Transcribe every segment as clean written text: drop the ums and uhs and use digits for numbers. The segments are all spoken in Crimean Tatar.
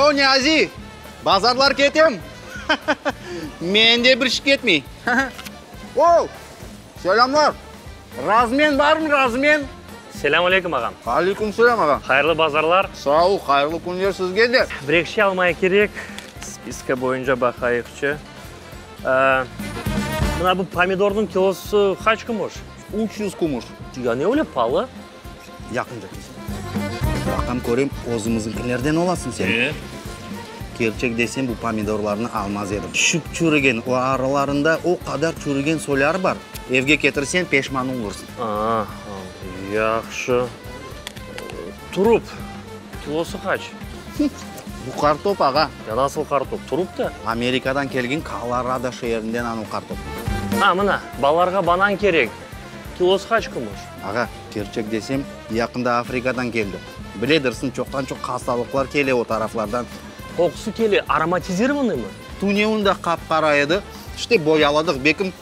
O, Niyazi, bazarlar ketem. Mende bir şey ketmey. O, selâmlar. Razmen barmı, razmen? Selâm aleyküm, ağam. Aleyküm selâm, ağa. Hayırlı bazarlar. Sağ ol, hayırlı künler sizge de. Bir eki şey almaya kerek. Spiska boyunca baqayıqçı. Mına bu pomidornıñ kilosı qaç kumuş? 300 kumuş. Ya ne öyle palı? Yaqınca kel. Baqam körem, özümizniñkilerden olasıñ sen. E? Kerçek desem, bu pomidorlarnı almaz edim. Şüp çürügen, o aralarında o qadar çürügen soyları bar. Evge ketirseñ, peşman olursıñ. A, yahşı. Turup, kilosı qaç? Bu qartop, ağa. Ya nasıl qartop? Turup da? Amerikadan kelgen Kolorado şeerinden anav qartop. A, mına, balalarğa banan kerek. Kilosı qaç kumuş? Ağa, kerçek desem, yaqında Afrikadan keldi. Biledirsiñ, çoqtan-çoq hastalıqlar kele o taraflardan. Qoqusı kele, aromatizirovanıymı? Tünevin de qap-qara edi. İşte, boyaladıq. Belkim,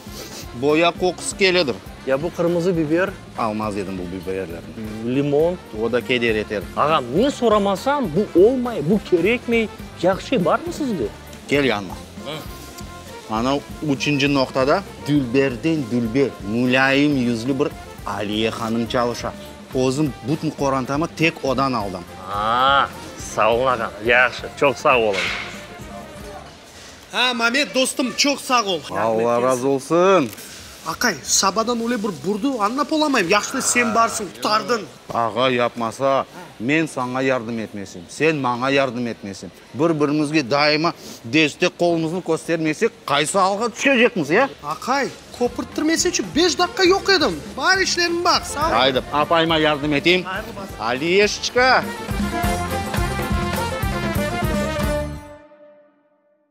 boya qoqusı keledir. Ya bu qırmızı biber? Almaz edim bu biberlerni. Limon? O da keder eter. Ağam, ne soramasam, bu olmay, bu kerekmey. Yahşı şey barmı sizde? Kel yanıma. Ana üçünci noqtada dülberden dülber, mulâyim yüzlü bir Aliye hanım çalışa. Özüm bütün qorantamı tek odan aldım. A-a, sağ olun, ağam, yahşı, çoq sağ olun. A, Mamet, dostum, çoq sağ ol. Alla razı olsun. Aqay, sabadan öyle bir burdı, añlap olamayım. Yahşı, sen barsıñ, qurtardıñ. Ağa, yapmasa, men saña yardım etmesem, sen maña yardım etmesen, bir-birimizge daima destek qolumıznı köstermesek, qaysı alğa tüşecekmiz, ya? Aqay, köpürttirmeseçi, beş daqqa yoq edim. Bar işleriñni baq, sağ ol. Aydı, apayıma yardım eteyim. Aliyeşçka!